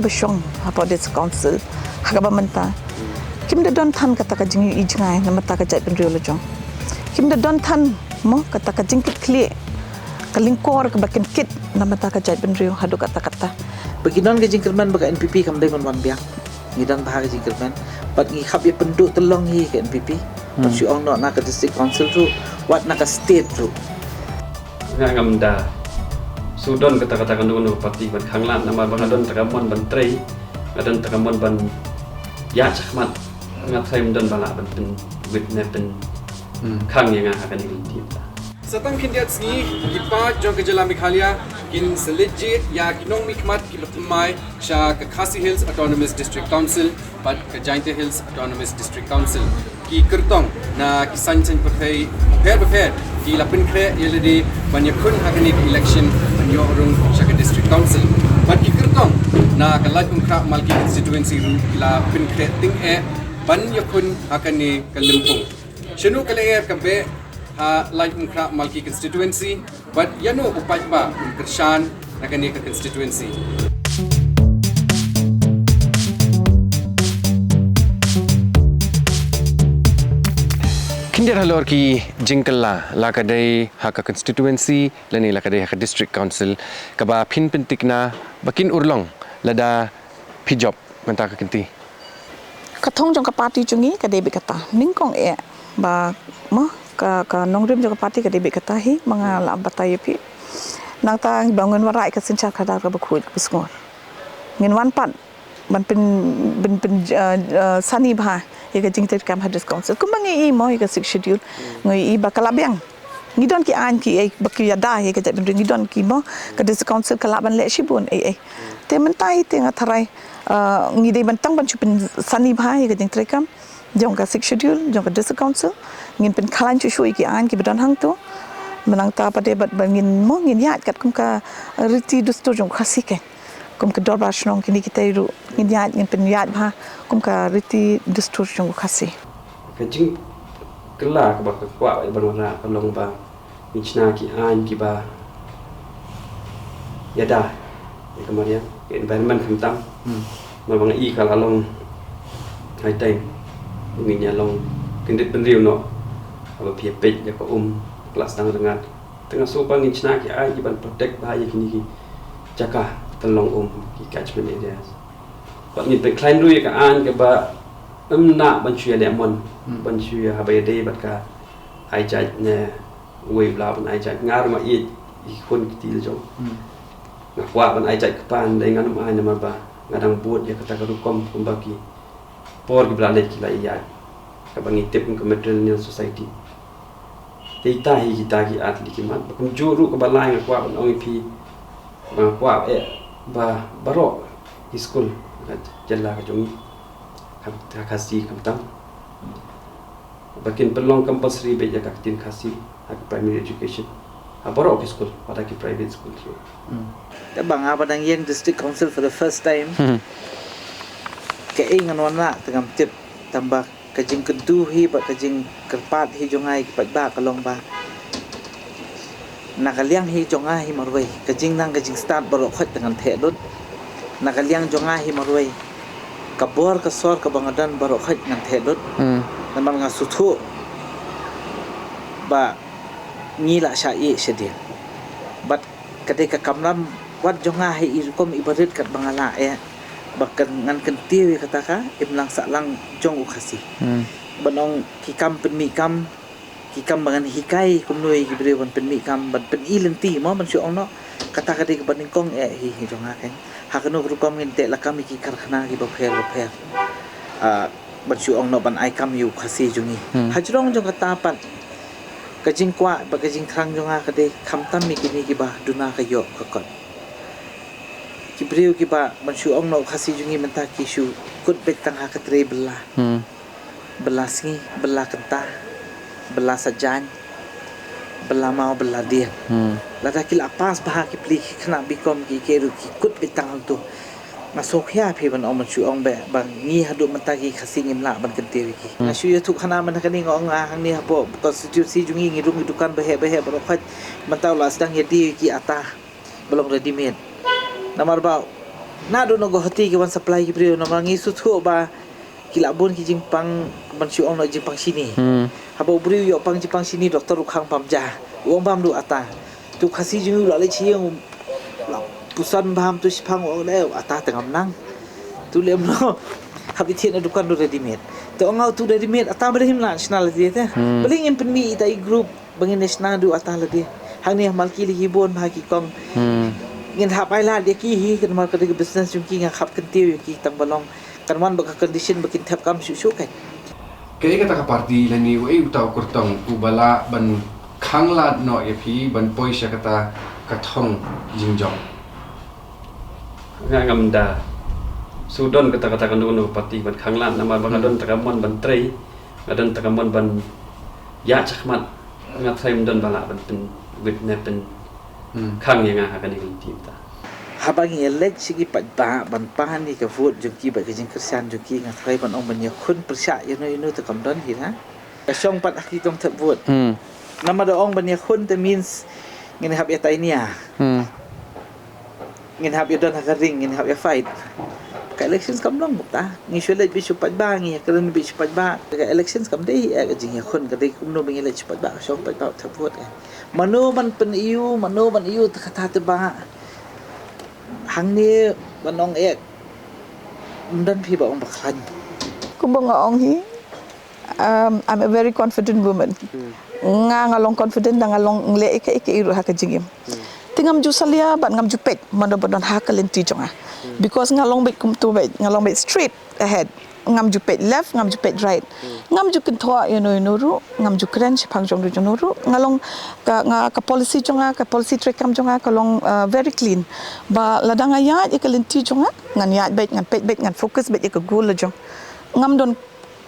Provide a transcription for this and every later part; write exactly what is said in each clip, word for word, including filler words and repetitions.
ba shong hapoh District Council ha kaba mynta, kim da don than kata ka jingïohi jngai na bynta ka jaitbynriew la jong. Kim da don than mo kata ka jingkitkhlieh, ka lyngkor kaba kin kit na bynta ka jaitbynriew haduh katta katta. Ba ki don ka jingkyrmen ba ka N P P kam dei ban wan biang. Ngi don bha ka jingkyrmen bad ngi hap ïa pynduh tyllong hi ka N P P. Bad shu ong noh na ka District Council ruh, wat na ka state ruh. Nga ngam da shu don kata kata kano kano party ban khanglad, namar ba nga don ta ka mon ban trei, nga don ta ka mon ban ïaid shakhmat. Nga tharai ym don ba lah ban pynwit ne pynkhang ïa nga ha kane ka lynti. Sa tang khyndiat sngi, ki paid jong ka jylla Meghalaya kin sa leit jied ïa ki nongmihkhmat kiba thymmai sha ka Khasi Hills Autonomous District Council bad ka Jaintia Hills Autonomous District Council. Ki kyrtong na ki saiñ saiñ pyrthei bapher bapher ki la pynkhreh ïa lade ban ïakhun ha kane ka election ban ïoh rung sha ka District Council. Bad ki kyrtong na ka Laitumkhrah Malki Constituency ruh ki la pynkhreh tyngeh ban ïakhun ha kane ka lympung. Shano ka lyer ka beh ha Laitumkhrah Malki Constituency? Bad ïano u paidbah un kyrshan na kane ka constituency? Khyndiat halor ki jingkylla, la ka dei ha ka constituency lane la ka dei ha ka district council, kaba phin pynthikna ba kin urlong lada phi jop mynta ka kynti. Ka thong jong ka party jong ngi ka dei beit kata. Nyngkong eh ba mo ka, ka nongrim jong ka party ka dei beit kata hi, ma nga la batai ïa phi. Nangta ba ngin wanrah ka synshar khadar kaba khuid kaba sngur. Ngin wan pat ban pyn, ban pyn, eh, eh, sani bha ïa ka jingtrei kam ha District Council. Kumba ngi i mo ïa ka Sixth Schedule, ngi i ba ka la biang. Ngi don ki aiñ ki ei ba ki ïada ïa ka jaitbynriew, ngi don ki mo, ka District Council ka lah ban leh shibun ei ei. Te mynta hi te nga tharai, ah, ngi dei ban tang ban shu pynsani bha ïa ka jingtrei kam jong ka Sixth Schedule jong ka District Council. Ngin pynkhlaiñ shuh shuh ïa ki aiñ kiba don hangto. Mynta pat de bad ba ngin mo ngin ïaid katkum ka riti dustur jong u Khasi kein. Kum ka dorbar shnong kine kita ruh ngin ïaid, ngin pynïaid bha kum ka riti dustur jong u Khasi. Ka jingkylla kaba nga kwah ban wanrah ka long ba ngin shna ki aiñ kiba ïada ïa ka mariang, ka environment khamtam. Hmm. Namar ba nga i ka la long high time ba ngin ïa long kyndit bynriew noh. Haba phi ïa peit ïa ka um ka la sdang rngat. Te nga sngew ba ngin shna ki aiñ kiban protect bha ïa kine ki jaka tyllong um, ki catchment areas. Bad ngin pynkhlaiñ ruh ïa ka aiñ kaba ym nah ban shu ïaleh mon, hmm, ban shu ïa haba ïadei bad ka ai jait ne uwei u la ban ai jait. Nga ruh nga ïeit ïa ki khun ki kti la jong. Hmm. Nga kwah ban ai jait kpa, hynrei ngan ym ai namar ba nga dang bud ïa kata ka rukom kumba ki por kiba la leit ki la ïaid, kaba ngi tip kum ka matrilineal society. Te ita hi kita ki art li ki mat ba kumjuh ruh kaba lai nga kwah ban ong ïa phi ba nga kwah eh ba baroh ki skul ha ka jylla ka jong ngi, ha ka Khasi khamtam, ba kin pynlong compulsory beit ïa ka ktien Khasi ha ka primary education ha baroh ki skul, ha ki private school ruh. Hmm. Te ba nga ba dang ïeng District Council for the first time, hmm, kaei ngan wanrah te ngam tip, tangba ka jingkyntu hi bad ka jingkyrpad hi jong nga ïa ki paidbah ka long ba na ka liang hi jong nga hi marwei, ka jingnang ka jingstad baroh khoit te ngan theh lut. Na ka liang jong nga hi marwei, ka bor ka sor kaba nga don baroh khoit ngan theh lut. Hmm. Namar nga sngewthuh ba ngi la shah ïeh shadien. Bad ka dei ka kamram wat jong nga hi i rukom iba rit katba nga lah eh ba kan ngan kyntiew ïa kata ka imlang sahlang jong u Khasi. Hmm. Ban ong ki kam pynmih kam, ki kam ba ngan hikai kumno ïa ki briew ban pynmih kam, ban pyni lynti mo, ban shu ong noh, kata ka dei kaba nyngkong eh hi, hi jong nga kein. Ha kano ka rukom ngin teh lakam ïa ki karkhana kiba pher bapher. Ah, ban shu ong noh ban ai kam ïa u Khasi jong ngi. Hmm. Hajrong jong kata pat, ka jingkwah bad ka jingthrang jong nga ka dei khamtam ïa kine kiba duna ka ïoh ka kot. Ki briew kiba ban shu ong noh u Khasi jong ngi mynta ki shu kut beit tang ha ka trei bylla. Hmm. Bylla sngi, bylla kynta, bylla saitjaiñ, bylla maw, bylla dieng. Hmm. Lada ki la pass bha ki pli, ki khynnah B Com ki, ki ruh ki kut beit tang hangto. Nga sngewkhia phi ban ong, ban shu ong beit ba ngi haduh mynta ki Khasi ngim lah ban kyntiew ïa ki. Hmm. Nga shu ïathuh khana mynta kane, nga ong nga hangne hapoh constituency jong ngi ngi rung ïa dukan baheh baheh baroh khoit. Mynta u la sdang ïa die ïa ki ata ba long ready made. Namar ba Naduh na Guwahati ki wan supply ki briew, namar ngi sngewthuh ba ki la bun ki jingpang, ban shu ong na jingpang shini. Hmm. Haba u briew ïoh pang jingpang shini, doktor u khang pam ja. U ong bam du ata. Tu Khasi jong u la leit sha ïing, la puson bam tu shipang, u ong le ata te ngam nang. Tu lem no. Hap ïa thied na dukan du ready made. Te ong nga u tu ready made, ata balei him lah shna lade te. Hmm. Balei ngin pynmih ita i group ba ngin ïa shna du ata lade. Hangne ha Malki la ki bun bha ki kong. Hmm. Ngin hap ai lad ïa ki hi, namar ka dei ka business jong ki, nga hap kyntiew ïa ki tang ba long kan wan bad ka condition ba kin thep kam shuh shuh kan. Kaei kata ka party lane uei uta u kyrtong uba lah ban khang lad noh ïa phi ban poi sha kata ka thong jingjop? Nga ngam da shu don kata kata kano kano ka party ban khang lad, namar ba nga don ta ka mon ban trei, nga don ta ka mon ban ïaid shakhmat, nga tharai ym don ba lah ban pynwit ne pyn Hmm. khang ïa nga ha kane ka lynti mynta. Haba ngi ïa leit sha ki paidbah ban pan ïa ka vote jong ki bad ka jingkyrshan jong ki, nga tharai ban ong ban ïakhun pyrshah ïano ïano te kam don hi na. Ka shong pat ha ki tong thep vote. Hmm. Namar da ong ban ïakhun te means ngin hap ïa tainia. Hmm. Ngin hap ïa don ha ka ring, ngin hap ïa fight. Ka election kam long kumta. Ngi shu leit beit sha paidbah, ngi ïa kren beit sha paidbah. Ka election kam dei eh ka jingïakhun, ka dei kumno ba ngi leit sha paidbah, ka shong paidbah thep vote eh. Mano ban pyn-ïoh, mano ban ïoh te kata te ba. Hangne ban ong eh. Ym don phi ba ong ba khlaiñ. Kumba nga ong hi, um, I'm a very confident woman. Nga nga long confident da nga long leh ïa kaei kaei ruh ha ka jingim. Te ngam ju salia bad ngam ju peit mano ba don ha ka lynti jong nga. Because nga long beit kumto beit, nga long beit straight ahead. Ngam ju peit left, ngam ju peit right. Ngam ju kynthoh ïano ïano ruh, ngam ju kren shaphang jong ruh jong ruh. Nga long ka, nga ka policy jong nga, ka policy treikam jong nga ka long, uh, very clean. Ba lada nga ïaid ïa ka lynti jong nga, ngan ïaid beit, ngan peit beit, ngan focus beit ïa ka goal la jong. Ngam don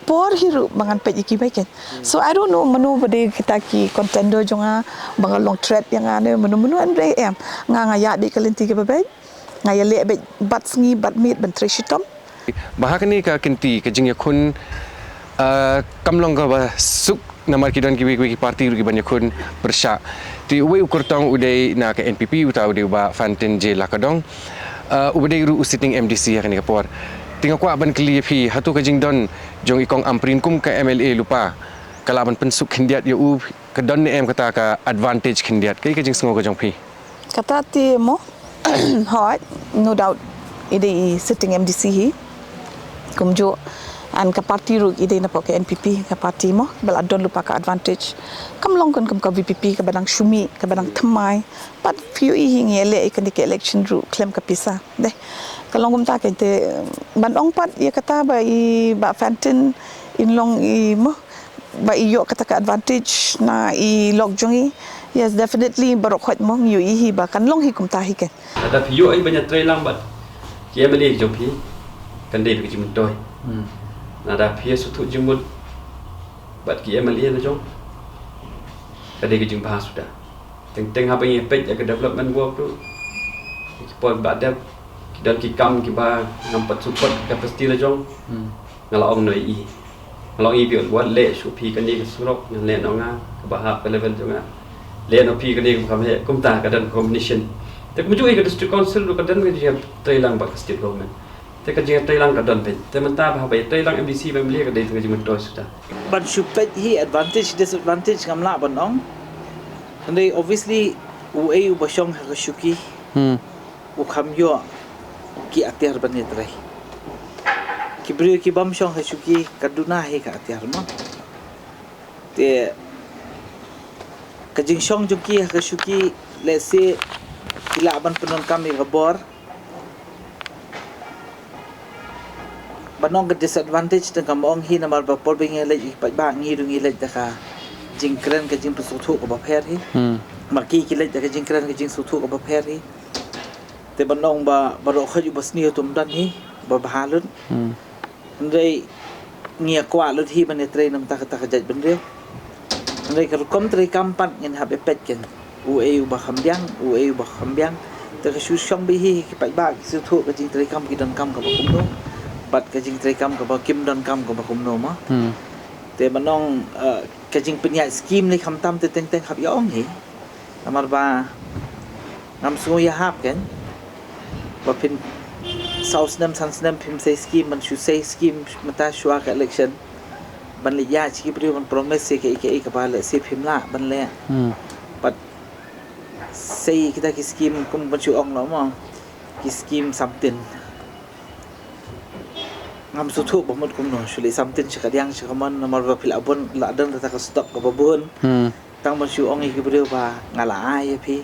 por hi ruh ba ngan peit ïa kiwei ken. So I don't know mano ba dei kita ki contender jong nga, ba nga long threat ïa nga ne mano mano, hynrei em. Nga nga ïaid beit ka lynti kaba beit. Nga ïaleh beit bad sngi bad miet ban trei shitom. Ba ha kane ka kynti ka jingïakhun, ah, kam long kaba suk namar ki don kiwei kiwei ki party ruh ki ban ïakhun pyrshah. Te uwei u kyrtong u dei na ka N P P, uta u dei u Bah Fantin J Lakadong. Ah, uba dei ruh u sitting M D C ha kane ka por. Te nga kwah ban kylli ïa phi, hato ka jingdon jong i Kong Ampareen kum ka M L A lypa ka lah ban pynsuk khyndiat ïa u, ka don ne em kata ka advantage khyndiat? Kaei ka jingsngew ka jong phi? Kata te mo, hooid, no doubt, i dei i sitting M D C hi. Kumjuh, and ka party ruh i dei na pdeng ka N P P, ka party mo, ba la don lypa ka advantage. Kam long kan kum ka V P P, kaba dang shu mih, kaba dang thymmai. Pat phi ïohi hi ngi ïaleh ïa kane ka election ruh khlem ka pisa. Dei, ka long kumta kan te, ban ong pat ïa kata ba i Bah Fantin in long i mo, ba i ïoh kata ka advantage na i lok jong i. Yes, definitely, baroh khoit mo ngi ïohi hi ba kan long hi kumta hi ken. Lada phi ïohi ban ïatrei lang bad ki M L A jong phi, kan dei bad ka jingmyntoi. Hmm. Lada phi ïa sngewthuh jingmut bad ki M L A la jong, ka dei ka jingbha suda. Teng teng haba ngi peit ïa ka development work ruh, ki por ba dep, ki don ki kam kiba ngam pat support ka capacity la jong. Hmm. Nga la ong noh ïa i. Nga la ong ïa i, wat leh shuh phi kane ka surok, ngan leh noh nga kaba hap ka level jong nga. Leh noh phi kane kaba kham heh, kumta ka don combination. Te kumjuh ïa ka district council ruh ka don ka jingïatreilang bad ka state government. Te ka jingïatreilang ka don peit. Te mynta ba haba ïatreilang M D C bad M L A ka dei tang ka jingmyntoi suda. Ban shu peit hi advantage disadvantage ngam lah ban ong. Hynrei obviously uei uba shong ha ka shuki. Hmm. U kham ïoh ki atiar ban ïatrei. Ki briew ki bym shong ha shuki ka duna hi ka atiar mo. Te ka jingshong jong ki ha ka shuki, let's say, ki lah ban pyndonkam ïa ka bor. Ban ong ka disadvantage te kam ong hi namar ba por ba ngi leit ïa ki paidbah ngi ruh ngi leit da ka jingkren ka jingsngewthuh kaba pher hi. Hmm. Ma ki ki leit da ka jingkren ka jingsngewthuh kaba pher hi. Te ban ong ba baroh khoit uba sniew te um don hi, ba bha lut. Hmm. Hynrei ngi ïa kwah lut hi ban ïatrei na bynta kata ka jaitbynriew. Hynrei ka rukom treikam pat ngin hap ïa peit ken. Uei uba kham biang, uei uba kham biang. Te ka shu shong beit hi ki paidbah ki sngewthuh ka jingtreikam ki donkam kaba kumno. Bad ka jingtreikam kaba kim donkam kaba kumno mo. Hmm. Te ban ong, eh, ka jingpynïaid skim lei khamtam te teng teng hap ïa ong hi. Namar ba ngam sngew ïahap ken ba phin Saw snem san snem phim sei skim, ban shu sei skim mynta shuwa ka election. Ban leit ïa ki briew ban promise ïa kaei kaei kaba lehse phim lah ban leh. Hmm. Pat sei kita ki skim kum ban shu ong noh mo. Ki skim samtin. Ngam sngewthuh ba mut kumno, shu leit samtin sha kadiang sha kamon, namar ba phi la bun, la don kata ka stock kaba bun. Hmm. Tang ban shu ong ïa ki briew ba nga la ai ïa phi.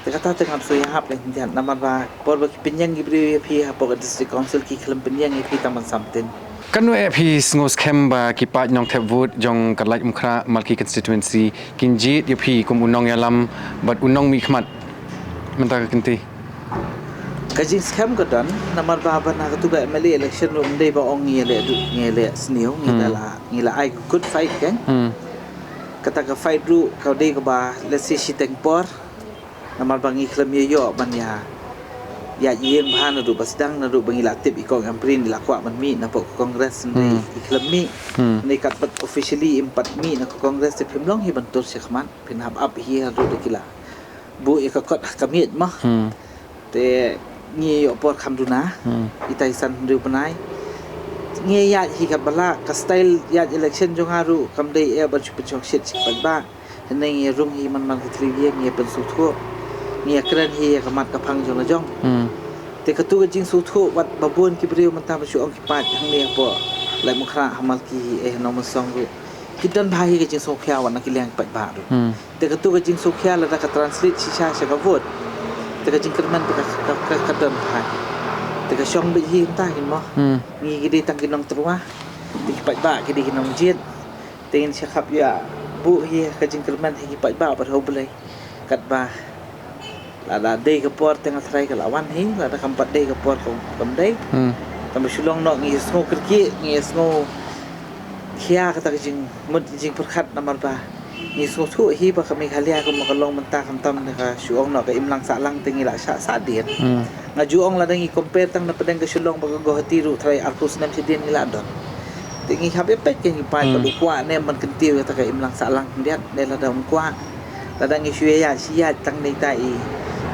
Te kata te ngam sngewthuh ïa hap leh khyndiat, namar ba por ba ki pynïeng ki briew ïa phi hapoh ka district council, ki khlem pynïeng ïa phi tang ban samtin. Katno eh phi sngew skhem ba ki paid nongthep vote jong ka Laitumkhrah Malki constituency kin jied ïa phi kum u nongïalam bad u nongmihkhmat mynta ka kynti? Ka jingskhem ka don, namar ba ban ha katu ka M L A election ruh ym dei ba ong ngi leh duh, ngi leh sniew, ngi Hmm. da la, ngi la ai ka good fight kan. Hmm. Kata ka fight ruh ka dei kaba lehse shiteng por. Namar ba ngi khlem ïa ïoh ban ïa, ïa ïeng bha naduh ba sdang, naduh ba ngi la tip i Kong Ampareen i la kwah ban mih na pok Congress, Hmm. ngi khlem mih. Hmm. Ngi kat pat officially im pat mih na ka Congress te phim long hi ban tur sha khmat, phin hap ap hi haduh da ki la buh ïa ka kot ha ka miej mo. Hmm. Te ngi ïoh por kham duna. Hmm. Itai san hynriew bnai. Ngi ïaid hi katba lah, ka style ïaid election jong nga ruh kam dei eh ban shu pynshong shit sha ki paidbah. Hynrei ngi rung hi man man ka thliew ïing, ngi pynsngewthuh. Ngi kren hi ïa ka mat ka phang jong la jong. Hmm. Te katu ka jingsngewthuh wat ba bun ki briew mynta ba shu ong ki paid hangne hapoh Laitumkhrah ha Malki, eh, Nongmynsong ruh. Ki don bha hi ka jingsngewkhia wat na ki liang ki paidbah ruh. Hmm. Te katu ka jingsngewkhia lada ka translate shisha sha ka vote, te ka jingkyrmen te ka, ka, ka, ka don bha. Te ka shong beit hi mynta kin mo. Hmm. Ngi ki dei tang ki nongtyrwa. Te ki paidbah ki dei ki nongjied. Te ngin sa khap ïa buh hi ka jingkyrmen ha ki paidbah bad ha U Blei. Katba lada dei ka por te nga tharai ka la wan hi, lada kam pat dei ka por kam, kam dei. Hmm. Tang ba shu long noh ngi sngew kyrkieh, ngi sngew khia kata ka jingmut jingpyrkhat namar ba ngi sngewthuh hi ba ka Meghalaya kumba ka long mynta khamtam da ka shu ong noh ka imlang sahlang te ngi la shah sahdien. Hmm. Nga ju ong lada ngi compare tang na pdeng ka Shillong bad ka Guwahati ruh tharai arphew snem shadien ngi la don. Te ngi hap ïa peit ka ngi paid bad Hmm. u kwah ne em ban kyntiew ïa kata ka imlang sahlang khyndiat ne lada um kwah. Lada ngi shu ïaid shi ïaid tang ngi ta i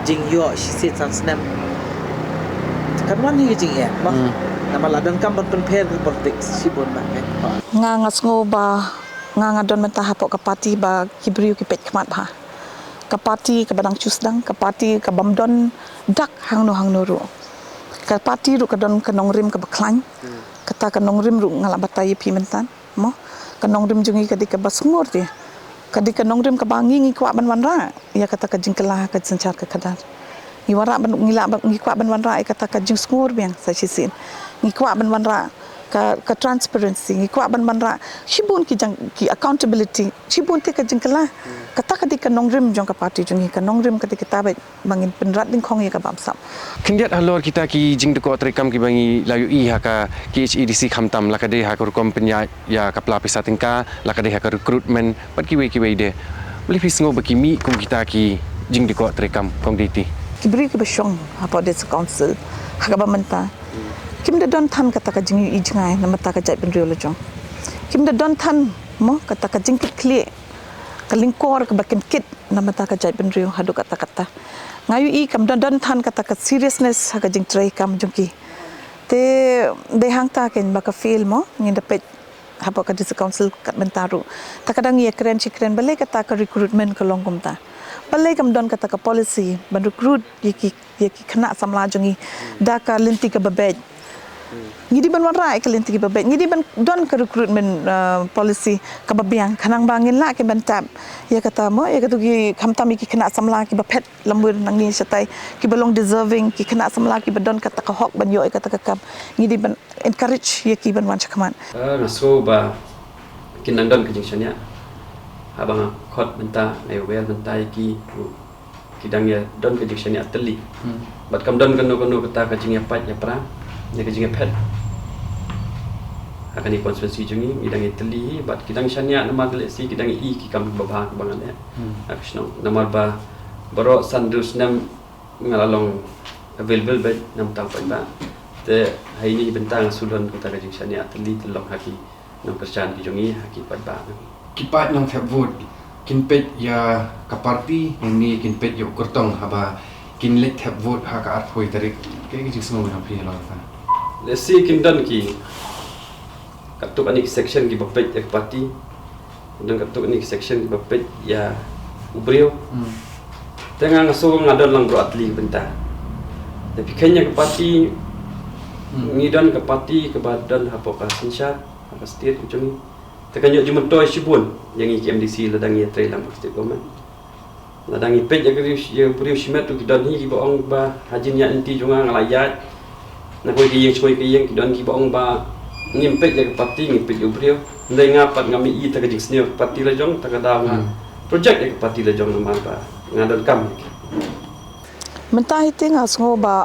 jingïoh shisien san snem. Kan wan hi ka jingeh mo. Hmm. Namar la donkam ban pynpher ka politics shibun ba ka. Nga nga sngew ba nga nga don mynta hapoh ka party ba ki briew ki peit khmat bha. Ka party kaba dang shu sdang, ka party kabym don dak hangno hangno ruh. Ka party ruh ka don ka nongrim kaba khlaiñ. Hmm. Kata ka nongrim ruh nga la batai ïa phi mynta. Mo, ka nongrim jong ngi ka dei kaba sngur te. Ka dei ka nongrim kaba ngi ngi kwah ban wanrah ïa kata ka jingkylla ka synshar ka khadar. Ngi wanrah ban, ngi lah ban, ngi kwah ban wanrah ïa kata ka jingsngur biang sa shisien. Ngi kwah ban wanrah ka, ka transparency, ngi kwah ban wanrah shibun ki jang, ki accountability, shibun te ka jingkylla. Kata ka dei ka nongrim jong ka party jong ngi, ka nongrim ka dei kata ba ba ngin pynrad dyngkhong ïa ka bamsap. Khyndiat halor kita ki jingdukor treikam kiba ngi la ïohi ha ka K H A D C khamtam la ka dei ha ka rukom pynïaid ïa ka pla pisa tyngka, la ka dei ha ka recruitment bad kiwei kiwei de. Balei phi sngew ba ki mih kum kita ki jingdukor treikam Kong Deiti? Ki briew kiba shong hapoh District Council ha kaba mynta kim da don than kata ka jingïohi jngai na bynta ka jaitbynriew la jong. Kim da don than mo kata ka jingkitkhlieh ka lyngkor kaba kin kit na bynta ka jaitbynriew haduh katta katta. Nga ïohi kam don, don than kata ka seriousness ha ka jingtreikam jong ki. Te dei hangta kein ba ka fail mo, ngin da peit hapoh ka District Council kat mynta ruh. Ta ka dang ïa kren shi kren balei kata ka recruitment ka long kumta. Balei kam don kata ka policy ban recruit ïa ki, ïa ki khynnah samla jong ngi da ka lynti kaba beit. Ngi dei ban wanrah ïa ka lynti kaba beit, ngi dei ban don ka recruitment, uh, policy kaba biang, khnang ba ngin lah kein ban tap ïa kata mo, ïa katu ki khamtam ïa ki khynnah samla kiba phet lamwir na ngi shatai, kiba long deserving, ki khynnah samla kiba don kata ka hok ban ïoh ïa kata ka kam. Ngi dei ban encourage ïa ki ban wan shakhmat. Ah, nga sngew ba kin nang don ka jingshaniah. Haba nga khot mynta, nga ïa wer mynta ïa ki, ki dang ïa don ka jingshaniah tylli. Hmm. Bad kam don kano kano kata ka jingïapait ïapra, ne ka jingïaphet. Ha kane ka constituency jong ngi, ngi dang ïa tylli, bad ki dang shaniah namar lehse ki dang ïa i ki kam kiba bha kiba nga leh. Hmm. Ha ka shnong. Namar ba baroh san hynriew snem nga la long available beit na bynta u paidbah. Te ha ine i bynta nga shu don kata ka jingshaniah tylli te long ha ki nongkyrshan ki jong ngi ha ki paidbah. Ki paid nongthep vote kin peit ïa ka party, hangne kin peit ïa u kyrtong haba Kin leit thep vote ha ka arphew tarik. Kaei ka jingsngew jong phi halor kata? Lehse kin don ki katto katne ki section kiba peit ïa ka party. Don katto katne ki section kiba peit ïa u briew. Hmm. Te nga nga sngew nga don lang baroh artylli ki bynta. Te phi kheiñ ïa ka party, hmm, ngi don ka party kaba don hapoh ka synshar, ha ka state ka jong ngi. Te kan ïoh jingmyntoi shibun ïa ngi ki M D C lada ngi ïatrei lang bad ka state government. Lada ngi peit ïa ka briew, ïa u briew shimet ruh ki don hi kiba ong ba ha jingïaid lynti jong nga nga la ïaid. Na kawei ka ïing sha kawei ka ïing ki don kiba ong ba ngim peit ïa ka party, ngi peit ïa u briew. Hynrei nga pat ngam ïohi ïa ka jingsniew ka party la jong, te ka daw nga, hmm, project ïa ka party la jong namar ba nga donkam ïa ki. Mynta hi te nga sngew ba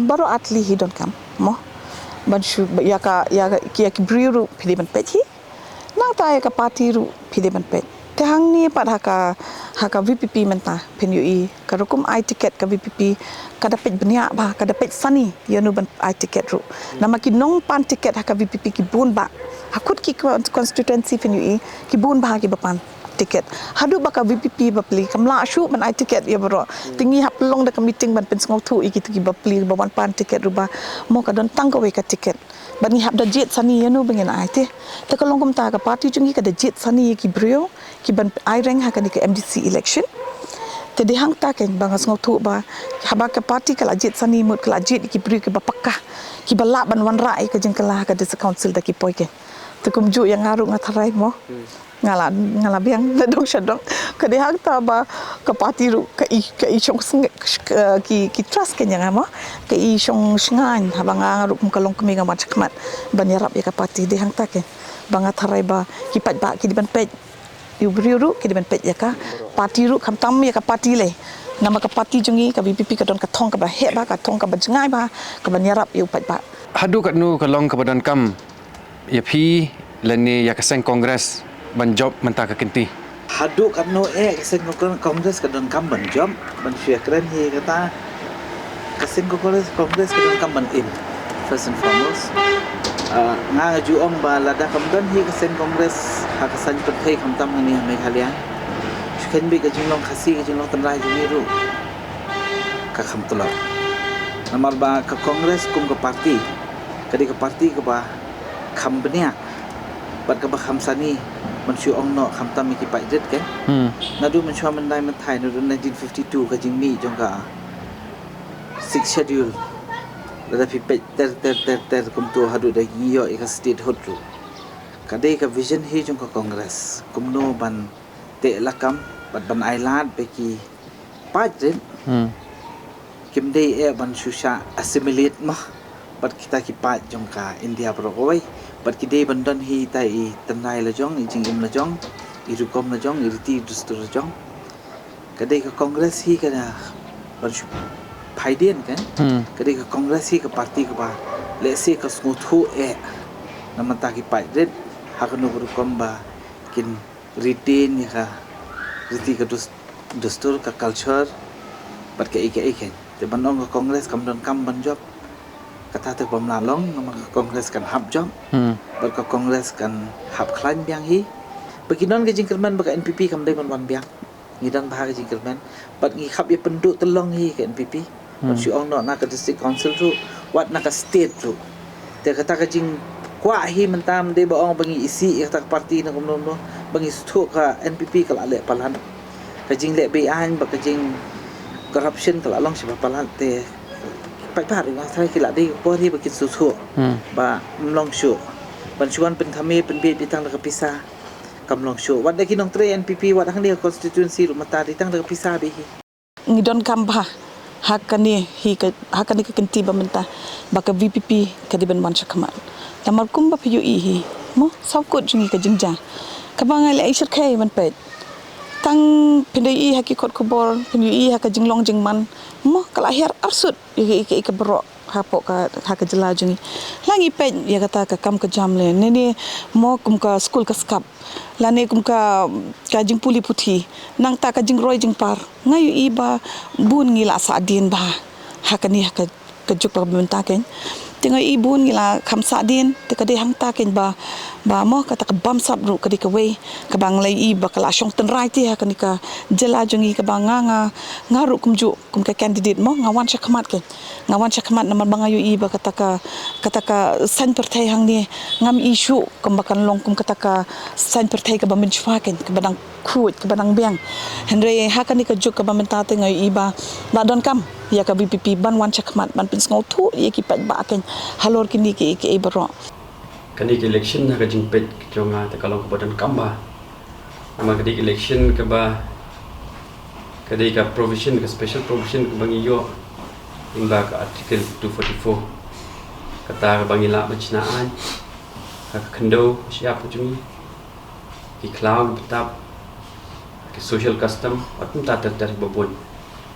baroh artylli hi donkam, mo. Ban shu ïa ka, ïa ka, ïa ki briew ruh phi dei ban peit hi. Nangta ïa ka party ruh phi dei ban peit. Te hangne pat ha ka, ha ka V P P mynta phin ïohi ka rukom ai ticket ka V P P ka da peit bniah bha, ka da peit sani ïa uno ban ai ticket ruh. Namar ki nongpan ticket ha ka V P P ki bun bha. Ha kut ki con-, constituency phin ïohi ki bun bha kiba pan ticket. Haduh ba ka V P P bapli kam lah shuh ban ai ticket ïa baroh. Te ngi hap long da ka meeting ban pynsngewthuh ïa kito ki bapli ba wan pan ticket ruh ba mo ka don tang kawei ka ticket. Bad ngi hap da jied sani ïa uno ba ngin ai te. Te ka long kumta ka party jong ngi ka da jied sani ïa ki briew kiban ai reng ha kane ka M D C election. Te dei hangta keiñ ba nga sngewthuh ba haba ka party ka la jied sani mut ka la jied ïa ki briew kiba paka, kiba lah ban wanrah ïa ka jingkylla ha ka district council da ki poi keiñ. Te kumjuh ïa nga ruh nga tharai mo. Hmm. Nga la, nga la biang na dong sha dong. Ka dei hangta ba ka party ruh ka i, ka i shong snge-, ka, ki, ki trust keiñ ïa nga mo. Ka i shong shngaiñ haba nga ruh kum ka longkmie nga wan shakhmat ban ïarap ïa ka party. Dei hangta keiñ ba nga tharai ba ki paidbah ki dei ban peit ïa u briew ruh, ki dei ban peit ïa ka party ruh, khamtam ïa ka party lei. Namar ka party jong ngi ka V P P ka don ka thong kaba heh bha, ka thong kaba jngai bha kaban ïarap ïa u paidbah. Haduh katno ka long kaba donkam ïa phi lane ïa ka seng Congress ban jop mynta ka kynti? Haduh katno eh ka seng Con-, Congress ka donkam ban jop, ban shu ïakren hi kata. Ka seng Congress, Congress ka donkam ban im, first and foremost. Ah, nga nga ju ong ba lada kam don hi ka seng Congress ha ka saiñ pyrthei khamtam hangne ha Meghalaya, shu kheiñ beit ka jinglong Khasi, ka jinglong tynrai jong ngi ruh ka kham tlot. Namar ba ka Congress kum ka party ka dei ka party kaba kham bniah bad kaba kham sani ban shu ong noh khamtam ïa ki paidbah keiñ. Hmm. Naduh mynshuwa myndai mynthai, naduh nineteen fifty-two ka jingmih jong ka Sixth Schedule. Lada phi peit ter ter ter ter kumto haduh da ngi ïoh ïa ka statehood ruh. Ka dei ka vision hi jong ka Congress kumno ban teh lakam bad ban ailad ba ki paid rit. Hmm. Kim dei eh ban shu shah assimilate mo bad kita ki paid jong ka India baroh kawei. Bad ki dei ban don hi ita i tynrai la jong, i jingim la jong, i rukom la jong, i riti i dustur la jong. Ka dei ka Congress hi ka da ban shu phaidien kan. Hmm. Ka dei ka Congress hi ka party kaba lehse ka sngewthuh eh na mynta ki paid rit ha kano ka rukom ba kin retain ïa ka riti ka dus-, dustur, ka culture bad kaei kaei keiñ. Te ban ong ka Congress kam donkam ban jop, kata te bym lah long, namar ka Congress kan hap jop. Hmm. Bad ka Congress kan hap khlaiñ biang hi. Ba kin don ka jingkyrmen ba ka N P P kam dei ban wan biang. Ngi don bha ka jingkyrmen bad ngi hap ïa pynduh tyllong hi ka N P P. Ban, hmm, shu ong noh na ka district council ruh, wat na ka state ruh. Te kata ka jingkwah hi mynta ym dei ba ong ba ngi isih ïa kata ka party ne kumno kumno, ba ngi sngewthuh ka N P P ka la leh palat. Ka jingleh be-aiñ bad ka jing corruption ka la long shibun palat te. Paidbah ruh nga tharai ki la dei ka por hi ba kin sngewthuh, hmm, ba ym long shuh ban shu wan pynthame pynbieit beit tang da ka pisa. Kam long shuh. Wat da ki nongtrei N P P, wat da kane ka constituency ruh mynta dei tang da ka pisa beit hi. Ngi donkam bha ha kane hi ka, ha kane ka kynti ba mynta ba ka V P P ka dei ban wan shakhmat. Namar kumba phi ïohi hi mo, sawkut jong ngi ka jingjia kaba nga leh ai shyrkhei ban peit. Tang phin da ïohi ha ki kot khubor, phin ïohi ha ka jinglong jingman mo, ka la hiar arsut ïa ka, ïa ka, ïa ka baroh hapoh ka, ha ka jylla jong ngi. La ngi peit ïa kata ka kam ka jam lane ne mo kum ka skul ka skap lane kum ka, ka jingpule puthi, nangta ka jingroi jingpar. Nga ïohi ba bun ngi la sahdien bha ha kane ha ka, ka juk ba mynta keiñ. Te nga ïohi bun ngi la kham sahdien, te ka dei hangta keiñ ba Ba mo kata ka bamsap ruh ka dei kawei kaba nga la ïohi ba ka la shong tynrai te ha kane ka jylla jong ngi, kaba nga, nga, nga ruh kumjuh kum ka candidate mo nga wan shakhmat, ka nga wan shakhmat namar ba nga ïohi ba kata ka, kata ka saiñ pyrthei hangne ngam ïohi shuh kumba kan long kum kata ka saiñ pyrthei kaba mynshuwa, ka kaba dang khuid, kaba dang biang. Hynrei ha kane ka juk kaba mynta te nga ïohi ba la donkam ïa ka VPP ban wan shakhmat ban pynsngewthuh ïa ki paidbah, ka halor kine kiei kiei baroh. Kane ka election ha ka jingpeit jong nga te ka long kaba donkam bha. Namar ka dei ka election kaba, ka dei ka provision, ka special provision kaba ngi ïoh lyngba ka Article two forty-four. Kata kaba ngi lah ban shna aiñ ha ka khyndew shyiap ka jong ngi, ki khlaw ki btap, ki social custom, bad kumta ter ter kiba bun.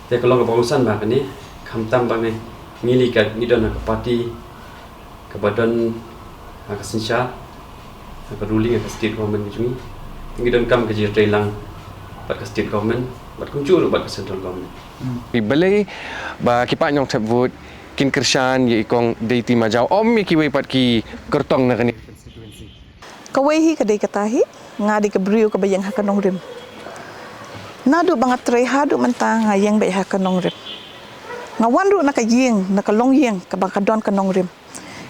Te ka long kaba kongsan bha kane, khamtam ba ngi, ngi lei ka ngi don ha ka party kaba don ha ka synshar, ha ka ruling, ha ka state government ka jong ngi. Ngi donkam ka jingïatreilang bad ka state government, bad kumjuh ruh bad ka central government. Balei ba ki paid nongthep vote kin kyrshan ïa i Kong Deiti Majaw, ym ïa kiwei pat ki kyrtong na kane ka constituency? Kawei hi ka dei kata hi, nga dei ka briew kaba ïeng ha ka nongrim. Naduh ba nga trei haduh mynta nga ïeng beit ha ka nongrim. Nga wan ruh na ka ïing, na ka longïing kaba ka don ka nongrim.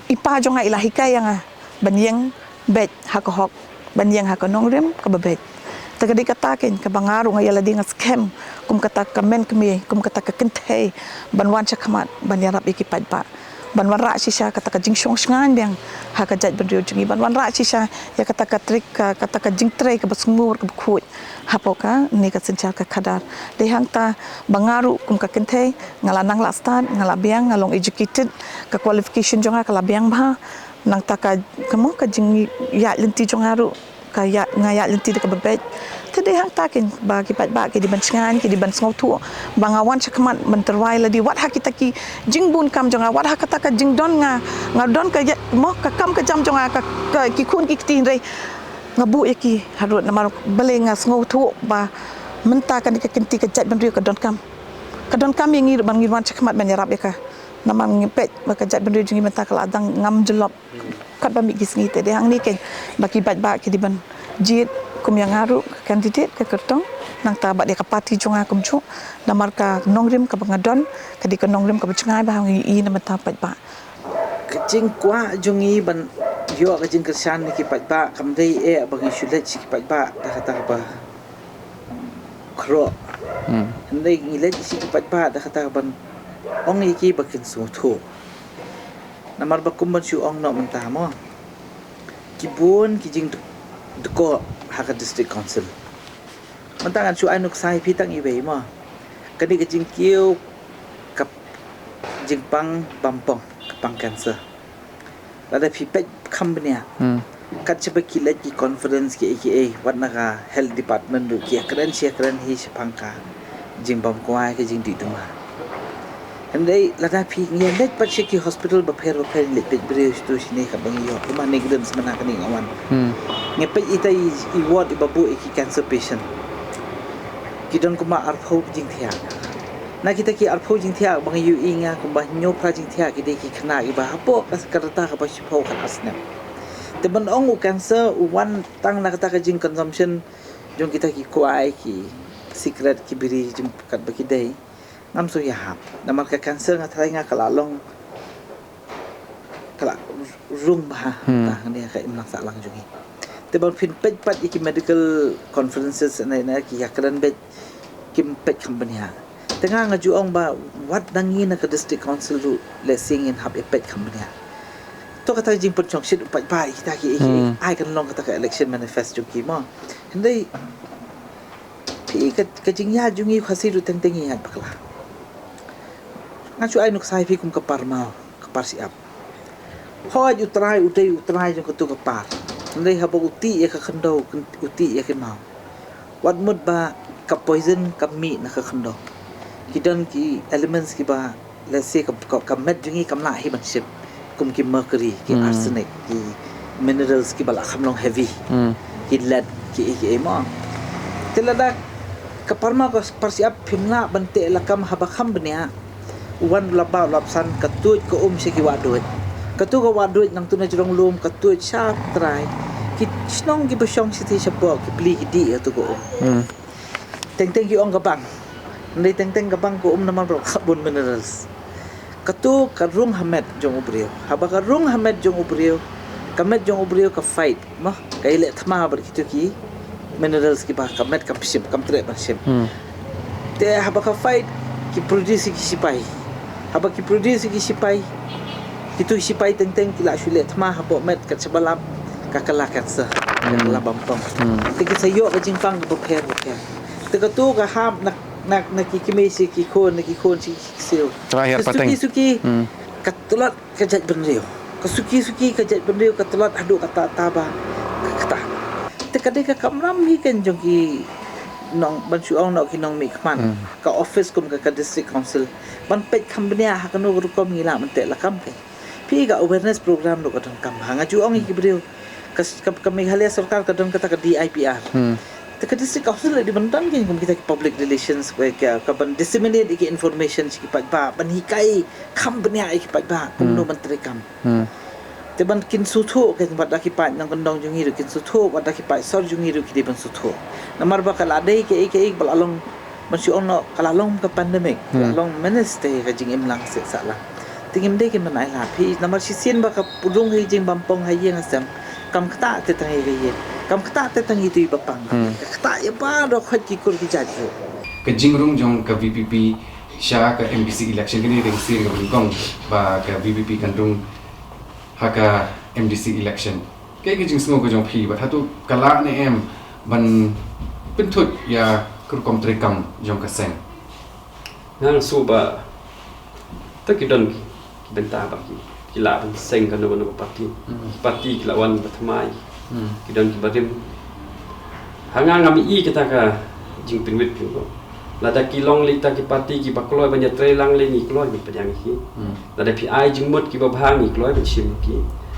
I pa jong nga i la hikai ïa nga ban ïeng beit ha ka hok, ban ïeng ha ka nongrim kaba beit. Te ka dei kata keiñ kaba nga ruh nga ïa lade nga skhem kum kata ka mei kmie, kum kata ka kynthei, ban wan shakhmat ban ïarap ïa ki paidbah, ban wanrah shisha kata ka jingshong shngaiñ biang ha ka jaitbynriew jong ngi, ban wanrah shisha ïa kata ka trei, ka, kata ka jingtrei kaba sngur kaba khuid hapoh kane ka synshar ka khadar. Dei hangta ba nga ruh kum ka kynthei nga la nang la stad, nga la biang, nga long educated, ka qualification jong nga ka la biang bha. Nangta ka, ka mo, ka jingïaid lynti jong nga ruh ka ïa, nga ïaid lynti da kaba beit. Te dei hangta keiñ ba ki paidbah ki dei ban shngaiñ, ki dei ban sngewthuh ba nga wan shakhmat ban tyrwa ïa lade wat ha kita ki jingbun kam jong nga, wat ha kata ka jingdon nga, nga don ka ïa, mo, ka kam ka jam jong nga, ka, ka, ki khun ki kti, hynrei nga buh ïa ki harud namar balei nga sngewthuh ba mynta kane ka kynti ka jaitbynriew ka donkam. Ka donkam ïa ngi ruh ban ngin wan shakhmat ban ïarap ïa ka. Namar ngi peit ba ka jaitbynriew jong ngi mynta ka la dang ngam jyllop katba mih ki sngi. Te dei hangne keiñ ba ki paidbah ki dei ban jied kum ïa nga ruh ka candidate ka kyrtong, nangta bad ïa ka party jong nga kumjuh. Namar ka nongrim kaba nga don ka dei ka nongrim kaba jngai bha, ngi ïohi na bynta paidbah. Ka jingkwah jong ngi ban ïoh ka jingkyrshan na ki paidbah kam dei eh ba ngi shu leit sha ki paidbah da kata kaba khroh. Hmm. Hynrei ngi leit sha ki paidbah da kata ban ong ïa ki ba kin sngewthuh. Namar ba kum ban shu ong noh mynta mo, ki bun ki jingdkoh ha ka district council. Mynta ngan shu ai nuksa ïa phi tang iwei mo. Kane ka jingkiew ka jingpang bampong, ka pang cancer. Lada phi peit kham bniah. Hmm. Kat shaba ki leit ki conference kiei kiei, wat na ka health department ruh ki ïakren shi ïakren hi shaphang ka jingbam kwai, ka jingdih duma. Hynrei lada phi ngi leit pat sha ki hospital bapher bapher, ngi leit peit briew shatu shane, katba ngi ïoh kumba NEIGRIHMS mynta kane nga wan. Hmm. Ngi peit ita i, i ward iba buh ïa ki cancer patient, ki don kumba arphew jingthiah. Na kita ki arphew jingthiah ba ngi ïohi nga, kumba hynñiew phra jingthiah ki dei ki khynnah kiba hapoh ka, ka rta kaba shiphew khatar snem. Te ban ong u cancer u wan tang na kata ka jingconsumption jong kita ki kwai, ki cigarette, ki biri, jong katba ki dei. Ngam shu ïahap. Namar ka cancer nga tharai nga ka la long, ka la rung bha. Hmm. Ba hangne ha ka imlang sahlang jong ngi. Te ban phin peit pat ïa ki medical conferences ne, ne ki ïakren beit, kim peit kham bniah. Te nga nga ju ong ba wat na ngi na ka district council ruh, lehse ngin hap ïa peit kham bniah. To kata ka jingpynshongshit u paidbah ïa kita ki, ki, hmm, ai kan long kata ka election manifest jong ki mo. Hynrei phi, ka, ka jingïaid jong ngi Khasi ruh teng teng ngi ïaid bakla. Nga shu ai nuksa ïa phi kum ka par maw, ka par shyiap. Hooid u trai u dei u trai jong katu ka par. Hynrei haba u tih ïa ka khyndew, u tih ïa ka maw, wat mut ba ka poison ka mih na ka khyndew. Ki don ki elements kiba, let's say, ka, ka, ka met jong ngi kam lah hi ban shim, kum ki mercury, ki, hmm, arsenic, ki minerals kiba lah kham long heavy. Hmm. Ki lead, ki, ki, ki mo. Te lada ka par maw ka par shyiap phim lah ban teh lakam haba kham bniah, u wan u la bah u la psan, ka tuid ka um sha ki wah duid. Katu ka wah duid nangtu na jrong lum, ka tuid sha trai. Ki shnong kiba shong shiti shapoh ki pli ki dih ïa tu ka um. Hmm. Teng teng ki ong ka bang. Hynrei teng teng ka bang ka um namar ba ka bun minerals. Katu ka rung ha met jong u briew. Haba ka rung ha met jong u briew, ka met jong u briew ka fight, mo, ka ïaleh thma bad kitu ki minerals kiba ka met kam shim, kam treh ban shim. Hmm. Te haba ka fight, ki produce ki sipai. Haba ki produce ki sipai, kitu sipai teng teng ki la shu leh thma hapoh met, kat shaba lap ka kylla cancer, ka kylla bampong. Hmm. Te ki sa ïoh ka jingpang kaba pher bapher. Te katu ka hap na, na, na ki kmie shi ki khun, na ki khun shi ki ksiew. Try her pateng. Suki suki. Hmm. Ka tlot ka jaitbynriew. Ka suki suki ka jaitbynriew ka tlot haduh katta katta ba ka ktah. Te ka dei ka kamram hi kan jong ki nong, ban shu ong noh ki nongmihkhmat. Hmm. Ka office kum ka, ka district council ban peit kham bniah ha kano ka rukom ngi lah ban teh lakam kan. Phi, ka awareness program ruh ka donkam. Ha nga ju ong ïa ki briew, ka, ka, ka Meghalaya sorkar ka don kata ka D I P R. Hmm. Te ka district council la dei ban don kein kum kita ki public relations, ka, ka, ka ban disseminate ïa ki information sha ki paidbah, ban hikai kham bniah ïa ki paidbah kumno ban treikam. Hmm. Te ban kin sngewthuh kein, wat da ki paid nongkyndong jong ngi ruh kin sngewthuh, wat da ki paid sor jong ngi ruh ki dei ban sngewthuh. Namar ba ka la dei kaei kaei ba la long, ban shu ong noh, ka la long ka pandemic, ka la long menace te ka jingim lang seh sah lang. Te ngim dei kein ban ai lad phi, namar shisien ba ka rung hi jingbampong ha ïing ha sem, kam ktah te tang ïa ka ïing, kam ktah te tang ïa itu i ba pang. Hmm. Ka ktah ïa baroh khoit ki kur ki jait ruh. Ka jingrung jong ka V P P sha ka M D C election, kane ka dei ka sien kaba nyngkong ba ka V P P kan rung ha ka M D C election. Kaei ka jingsngew ka jong phi, bad hato ka lah ne em ban pynthuh ïa ka rukom treikam jong ka seng? Nga sngew ba te ki don ki, ki bynta ba ki, ki lah ban seng kano kano ka party. Hmm. Ki party ki lah wan ba thymmai. Hmm. Ki don kiba rim. Ha nga ngam i kata ka jingpynwit pynwit. Lada ki long lei kita ki party kiba kloi ban ïatreilang lei, ngi kloi ban pdiang ïa ki. Hmm. Lada phi ai jingmut kiba bha, ngi kloi ban shim ïa ki.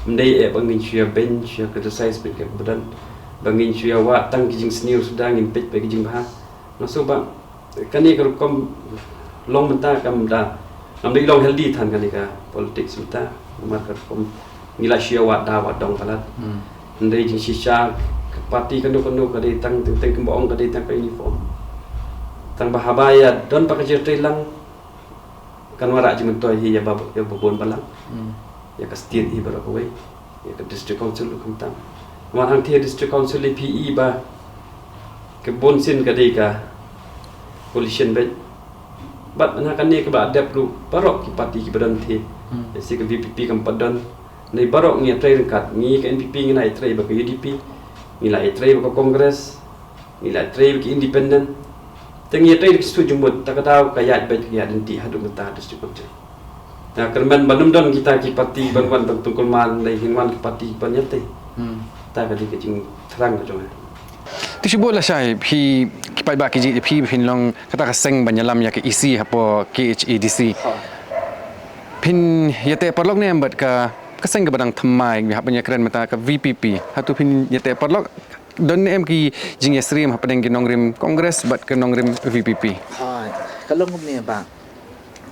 Ym dei eh ba ngin shu ïa beiñ, shu ïa criticize bad ka ba don. Ba ngin shu ïa wad tang ki jingsniew, suda ngim peit ba ki jingbha. Nga sngew ba kane ka rukom long mynta kam da, ngam dei long healthy than kane ka politics mynta. Namar ka rukom ngi la shu ïa wad da wad dong palat. Hmm. Hynrei jingshisha ka party kano kano ka dei tang, teng teng kumba ong ka dei tang ka uniform. Tang ba haba ïa don pat ka jingtreilang, kan wanrah jingmyntoi hi ïa ba, ïa ba bun balang. Hmm. Ïa ka state hi baroh kawei. Ïa ka district council ruh kumta. Namar hangtei district council lei phi i ba ka bun sien ka dei ka coalition beit. Bad na kane kaba dep ruh baroh ki party kiba don te. Hmm. Ïa si ka V P P kam pat don. Ngi baroh ngi ïatrei ryngkat, ngi ka N P P ngi la ïatrei bad ka U D P, ngi la ïatrei bad ka Congress, ngi la ïatrei bad ka Independent. Te ngi ïatrei da ki suit jingmut, ta ka daw ka ïaid beit ka ïaid lynti haduh mynta district council. Ta kyrmen ban ym don kita ki party ban wan ban pynkulmar, ngi wan ki party ban ïatrei. Hmm. Ta ka dei ka jingthrang ka jong nga. Te shu bud lashai phi, ki paidbah ki jied ïa phi ba phin long kata ka seng ban ïalam ïa ka E C hapoh K H A D C. Ha. Phin ïateh paralok ne em bad ka, ka seng kaba dang thymmai, hap ban ïakren mynta ka V P P. Hato phin ïateh paralok, don ne em ki jingïasyriem hapdeng ki nongrim Congress bad ki nongrim V P P? Hai, ka long kumne ba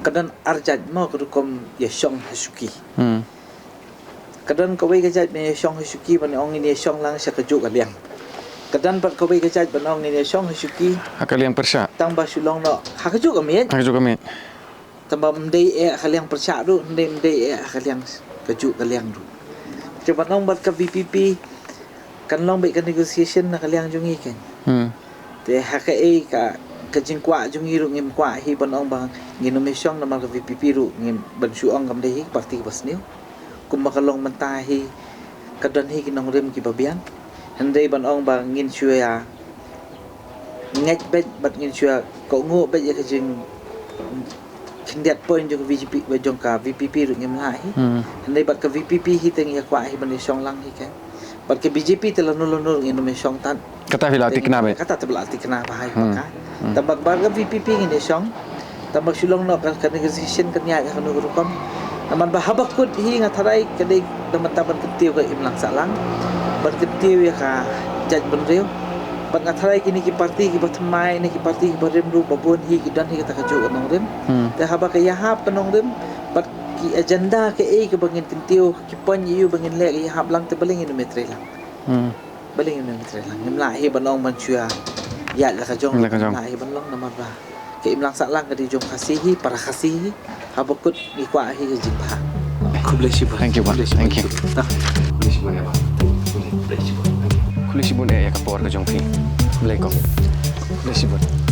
ka don arjat mo ka rukom ïashong ha shuki. Hmm. Ka don kawei ka jait ban ïashong ha shuki, ban ong ngin ïashong lang sha kajuh ka liang. Ka don pat kawei ka jait ban ong ngin ïashong ha shuki. Ha ka liang pyrshah. Tang ba shu long noh ha kajuh ka miej. Ha kajuh ka miej. Tang ba ym dei eh ha ka liang pyrshah ruh, ym dei, ym dei eh ha ka liang kajuh ka liang ruh. Te ban ong bad ka V P P kan long beit ka negotiation na ka liang jong ngi kan. Hmm. Te ha kaei ka, ka jingkwah jong ngi ruh ngim kwah hi ban ong ba ngin ym ïashong namar ka V P P ruh ngim, ban shu ong kam dei hi ka party kaba sniew. Kumba ka long mynta hi ka don hi ki nongrim kiba biang. Hynrei ban ong ba ngin shu ïa ngeit beit bad ngin shu ïa kohnguh beit ïa ka jingkhyndiat point jong ka V P P, jong ka V P P ruh ngim lah hi. Hmm. Hynrei bad ka V P P hi te ngi ïa kwah hi ban ïashong lang hi kan. Bad ka B J P te lano lano ngin ym ïashong tad. Kata phi la thikna beit. Kata te ba la thikna bha hi. Hmm. Paka. Hmm. Tang ba bad ka V P P ngin ïashong. Tang ba shu long noh ka, ka negotiation kan ïaid ha kano ka rukom. Namar ba haba kut hi nga tharai ka dei da mynta ban kyntiew ka imlang sahlang. Ban kyntiew ïa ka jaitbynriew. Bad nga tharai kine ki party kiba thymmai ne ki party kiba rim ruh ba bun hi ki don hi kata kajuh ka nongrim. Hmm. Te haba ka ïahap ka nongrim bad ki agenda kaei kaba ngin kyntiew, ki point ïa u ba ngin leh ka ïahap lang, te balei ngin ym ïatrei lang. Hmm. Balei ngim trei lang? Ngim lah hi ban ong ban shu ïaid la ka jong. La ka jong. Ngim lah hi ban long namar ba ka imlang sahlang ka dei jong Khasi hi, para Khasi hi. Haba kut ngi kwah hi ka jingbha. Khublei shibun. Thank you, Bah. Khublei shibun. Thank you. Tah. Khublei shibun ïa Bah. Khublei shibun. Khublei shibun ïa ka por ka jong phi. Khublei ko. Khublei shibun.